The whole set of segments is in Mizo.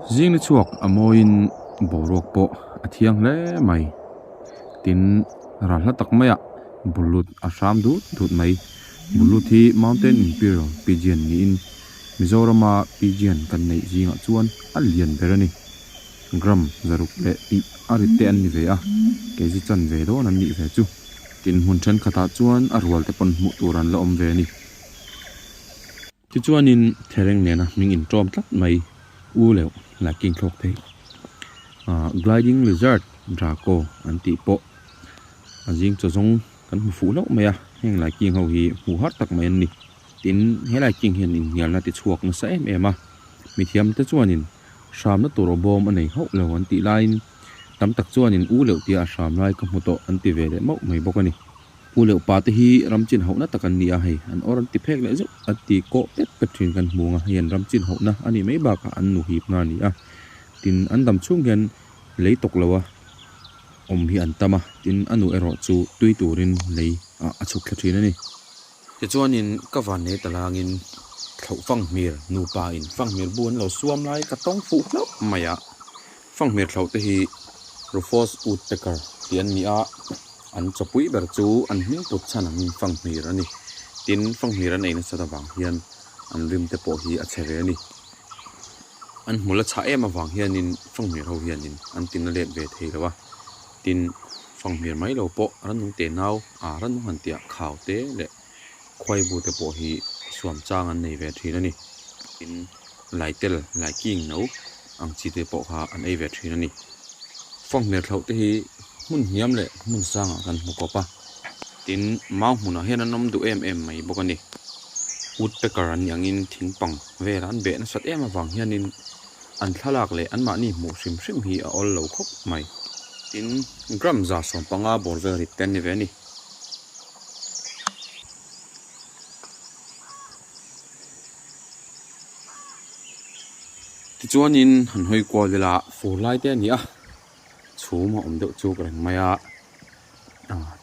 Zing ni chhuak a mawiin boruak pawh a thiang hle mai. Tin, ral hla tak maiah bulut a hram dut dut mai. Bulut hi Mountain Imperial Pigeon niin Mizorama Pigeon kan neih zingah chuan a lian ber a ni. Gram zaruk leh tih a rit te an ni ve a, kg chan ve dawn an nih ve chu. Tin, hmun thenkhatah chuan a rual te pawn hmuh tur an la awm ve a ni. Tichuanin thereng nena hming inṭawm tlat mai u leuh laiking thlawk thei ah gliding lizard draco an tih pawh a zing chaw zawng kan hmu fuh hlauh mai a, heng laiking ho hi hmuh har tak mai an ni. Tin, he laiking hian inhnialna ti chhuak nasa em em a, mithiam te chuanin hramna tur aw bawm a nei hauh lo an tih laiin tam tak chuanin u leuh tia a hram lai ka hmu tawh an ti ve leh mauh mai bawk a ni. Pu leh upa te hi ram chin hauhna tak an ni a, hei an awr an ti phek leh zeuh an ti kawh pet pet thin kan hmu ang a, hei an ram chin hauhna a nih mai bakah an nu hipna a ni a, tin an dam chhung hian lei tawk lo a awm hi an tam a, tin a nu erawh chu tui turin lei ah a chhuk thla thin a ni. Tichuanin ka van nei ta langin thlauh fanghmir nupa in fanghmir bu an lo suam lai ka tawng fuh hlauh mai a, fanghmir thlauh te hi Rufous Woodpecker tih an ni a, an chawpui ber chu an hming put chhan angin fanghmir a ni. Tin, fanghmir an ei nasat avang hian an rim te pawh hi a chhe ve a ni. An hmul a chhah em avang hianin fanghmir ho hianin an tina let ve thei lo a, tin, fanghmir mai lo pawh rannung te nau a rannung han tiah khau te leh khuai bu te pawh hi suam chang an nei ve thin a ni. Tin, laitel, laiking no ang chi te pawh kha an ei ve thin a ni. Fanghmir thlauh te hi hmun hniam leh hmun sangah kan hmu kawp a, tin mau hmunah hian an awm duh em em mai bawk a ni. Woodpecker an nih angin thing pang velah an beh nasat em avang hianin an thlalak leh anmahni hmuh hrim hrim hi a awl lo khawp mai. Tin, gram 150 bawr vel rit te an ni ve a ni. Tichuanin han hawi kual ila fur lai te a ni a, chhum a awm deuh chuk reng mai a,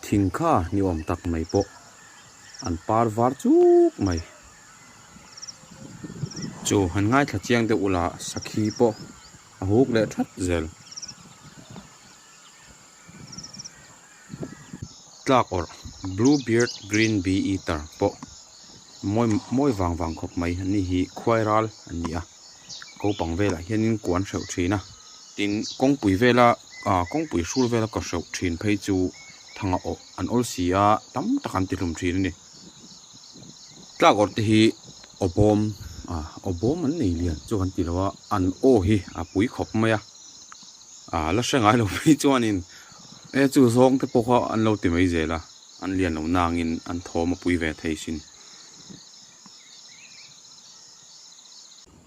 thing kha ni awm tak mai pawh an par var chuk mai. Chu han ngaithla chiang deuh ula sakhi pawh a huk leh that zel. Tlak awrh blue beard green bee eater pawh mawi mawi vang vang khawp mai an ni hi khuai ral an ni a kopang velah hianin kuan hreuh thin a tin kawngpui vela ah kawngpui hrul vela ka hreuh thin phei chu thanga awh an awl si a tam tak an ti hlum thin a ni tlak awrh te hi aw bawm ah aw bawm an nei lian chu kan ti lo a an aw hi a pui khawp mai a. Ah la hre ngai lo phei chuanin e chu zawng te pawh kha an lo ti mai zel a an lian lo nangin an thawm a pui ve thei sin.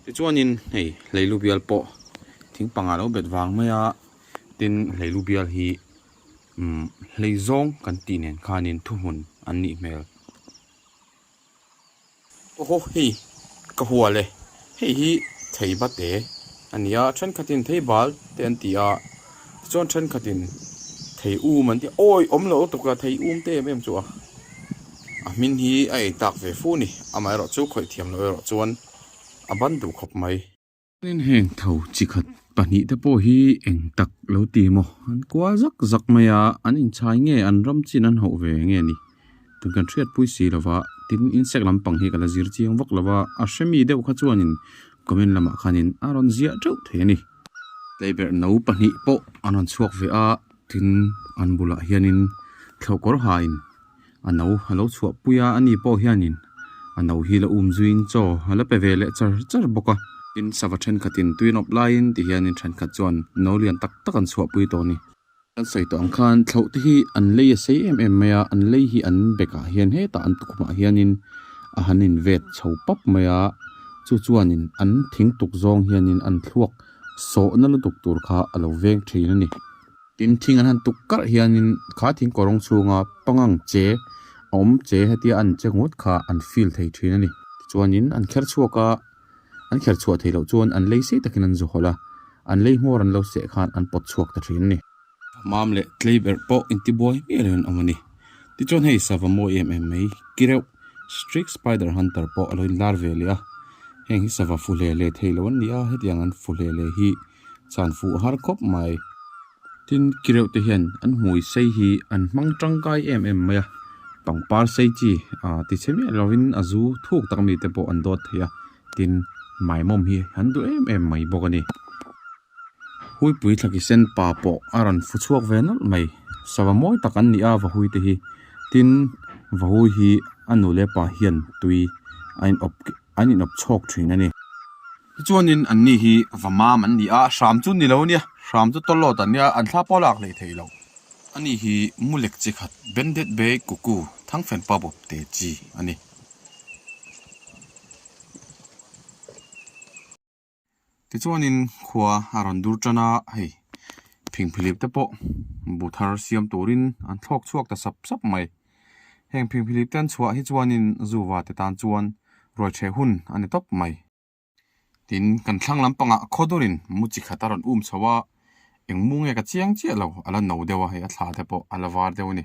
Tichuanin hei hleilu bial pawh thing pangah lo bet vang mai a tin hleilu bial hi umm hlei zawng kan tih nen khanin thuhmun an nih hmel. Aw hei ka hual e hei hi thei bate a ni a thenkhatin thei bal te an ti a tichuan thenkhatin thei um an ti a awi awm loh lutuk a thei um te em em chu a a hmin hi a ei tak ve fu a ni amaherawh chu khawih thiam loh erawh chuan a ban duh khawp mai. Tin heng tho chi khat pahnih te pawh hi eng tak lo ti maw an kual zak zak mai a an inchhai nge an ram chin an hauh ve nge ni tun kan hriat pui si lo va tin insect lampang hi ka la zir chiang vak lo va a hre mi deuh kha chuanin comment lamah khanin a rawn ziah teuh thei a ni. Tleiberh no pahnih pawh an rawn chhuak ve a tin an bulah hianin thlawhkawr hain A no a lo chhuah pui a, ani pawh hianin a no hi la um zuiin chaw a la pe ve leh char char bawk a. Tin, sava thenkhatin tui an awp laiin ti hianin thenkhat chuan no lian tak tak an chhuah pui tawh a ni. Kan sawi tawh ang khan thlauh te hi an lei a sei em em mai a, an lei hi an bekah hian hetah an tukhumah hianin a han invet chho pap mai a, chu chuanin an thing tuk zawng hianin an thluak sawhna lutuk tur kha a lo veng thin a ni. Tin, thing an han tuk karh hianin kha thing kawrawng chhunga pangang che a awm che hetia an che ngawt kha an feel thei thin a ni. Tichuanin an kher chhuak a, an kher chhuah theih loh chuan an lei sei takin an zu hawlh a, an lei hmawr an lo seh khan an pawt chhuak ta thin a ni. Mam leh tlei berh pawh intibuai miah lo an awm a ni. Tichuan hei sava mawi em em mai, ki reuh, Streak Spider Hunter pawh a lo inlar ve leh a. Heng hi sava fu hle hle thei lo an ni a, hetiang an fu hle hle hi chhan fuh har khawp mai. Tin, ki reuh te hian an hmui sei hi an hmang tangkai em em mai a, pangpar sei chi ah ti chhe miah lovin a zu thuk tak mi te pawh an dawt thei a, tin maimawm hi an duh em em mai bawk a ni. Huipui thlaki sen pa pawh a rawn fu chhuak ve nawlh mai, sava mawi tak an ni a vahui te hi, tin vahui hi a nu leh pa hian tui a in awp an in awp chhawk thin a ni. Tichuanin an ni hi va mam an ni a, hram chu ni lo a nia, hram chu tawlawt an nia, an thla pawh a lak hlei thei lo. Ani hi mulek chi khat Banded Bay Cuckoo thangfen pa bawp te chi a ni. Tichuanin khua a rawn dur tan a, hei phingphilip te pawh bu thar siam turin an thlawk chhuak ta sap sap mai. Heng phingphilip te an chhuah hi chuanin zuva te tan chuan ruai ṭheh hun a ni tawp mai. Tin, kan thlang lampangah khawdurin mu chi khat a rawn um chho a, eng mu nge ka chiang chiah lo, a la no deuh a, hei a thla te pawh a la var deuh a ni.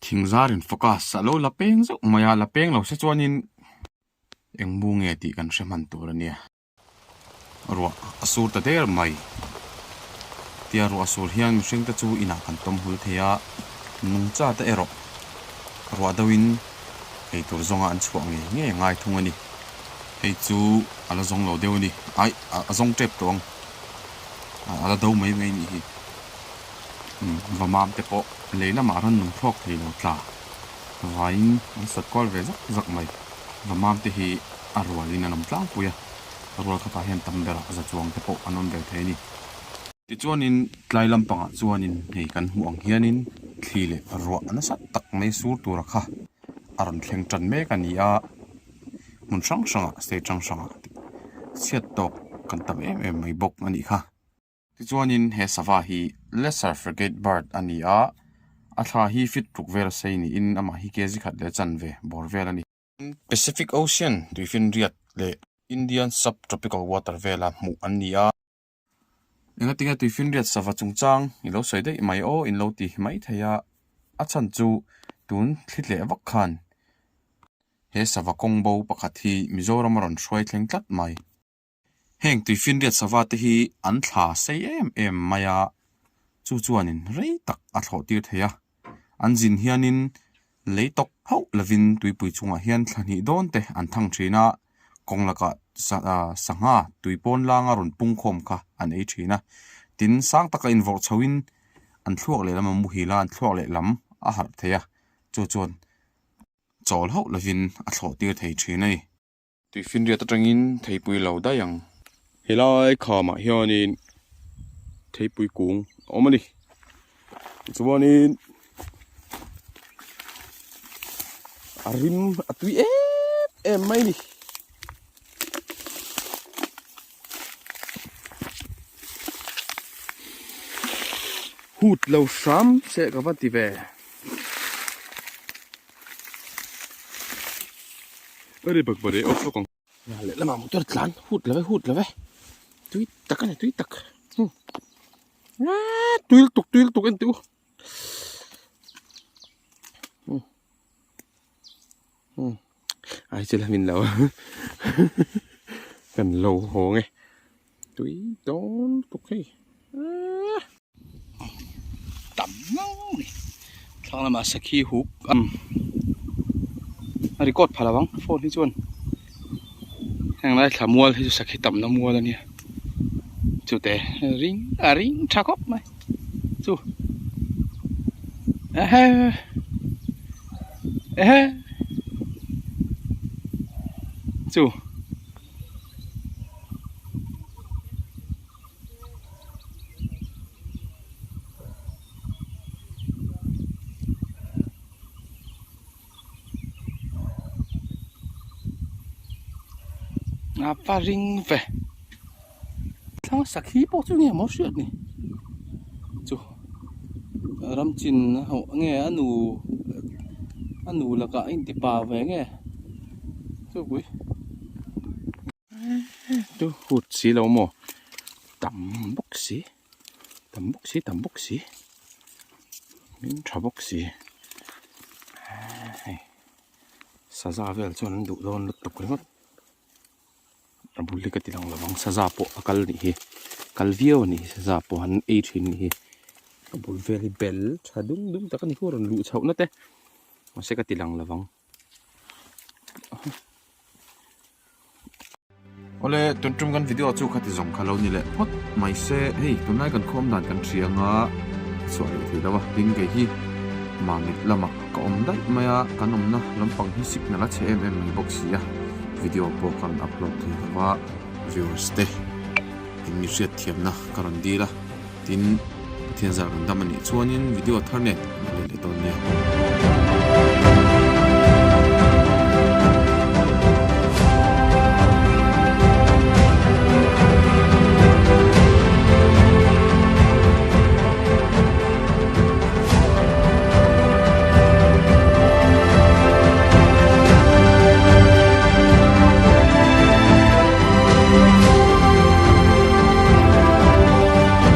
Thingzarin focus a lo la peng zauh mai a, la peng lo se chuanin eng mu nge tih kan hre hman tur a nia. Ruah a sur ta der mai. Tia ruah a sur hian mihring te chu inah kan tawm hul thei a, nungcha te erawh ruah deuhin ei tur zawnga an chhuah ngei ngei a ngai thung a ni. Hei chu a la zawng lo deuh a ni. Aih a zawng tep tawh ang. A la do mai mai a nih hi. Umm vamam te pawh lei lamah rawn nung thlawk thei lo tla vaiin an sat kual ve zak zak mai. Vamam te hi a rualin an awm tlangpui a, rual khatah hian tam berah za chuang te pawh an awm ve thei a ni. Tichuanin tlai lampangah chuanin hei kan hmuh ang hianin thli leh ruah nasa tak mai sur tura kha a rawn thleng tan mek a ni a, hmun hrang hrangah state hrang hrangah chhiat tawk kan tam em em mai bawk a nih kha. Tichuanin he sava hi Lesser Frigate Bird a ni a, a thla hi feet ruk vel sei niin amah hi kg khat leh chanve bawr vel a ni. Pacific Ocean tuifinriat leh Indian Sub-tropical water vela hmuh an ni a. Engatinge tuifinriat sava chungchang i lo sawi daih mai aw in lo ti mai thei a, a chhan chu tun thli tleh vak khan he sava kawng bo pakhat hi Mizoram a rawn hruai thleng tlat mai. Heng tuifinriat sava te hi an thla sei em em mai a, chu chuanin rei tak a thlawh tir thei a, an zin hianin lei tawk hauh lovin tuipui chungah hian thla hnih dawn te an thang thin a, kawng lakah sangha tui pawn langa rawn pung khawm kha an ei thin a, tin sang taka invawrh chhoin an thluak lehlam a muhil a, an thluak lehlam a harh thei a, chu chuan chawl hauh lovin a thlawh tir thei thin a ni. Tuifinriat atangin theipui lo daih ang. Helai khamah hianin theipui kung a awm a ni. Tichuanin a rim a tui em em mai a ni. Hut lo hram se ka va ti ve. Ari bak bare off lawk ang. Ya leh lamah motor tlan hut lo ve hut lo ve tui tak a ni tui tak aaa tui lutuk tui lutuk en teh u ai chu la min lo kan lo hawng e tui dawn lutuk hei aaa. Tam ngau ni thlang lamah sakhi huk a record pha lo ang phone hi chuan heng lai thla mual hi chu sakhi tamna mual a nia chute ring a ring tha khawp mai chu ehe ehe chu. A pa ring ve thlang sakhi pawh chu nge maw hriat ni chu ram chin ho nge a nu a nu lakah a inti pa ve nge chu pui. Tu hut si lo maw tam bawk si tam bawk si tam bawk si min tha bawk si hei saza vel chuan an duh dawn lutuk ringawt. A bul hi ka ti lang lovang saza pawh a kal nih hi kal viau a nih hi saza pawh an ei thin nih hi a bul vel hi bel tha dum dum tak a ni khaw rawn luh chhoh na te mahse ka ti lang lovang. Awle tun tum kan video chu khati zawng kha lo ni leh phawt mai se hei tunlai kan khawm dan kan hria anga chhuah leh thei lo a tin kei hi mamit lamah ka awm daih mai a kan awmna lampang hi signal a chhe em em mai bawk si a video pawh ka rawn upload thei lo va viewers te in mi hriat thiamna ka rawn dil a tin Pathian zar kan dam a nih chuanin video thar nen kan la let leh dawn nia.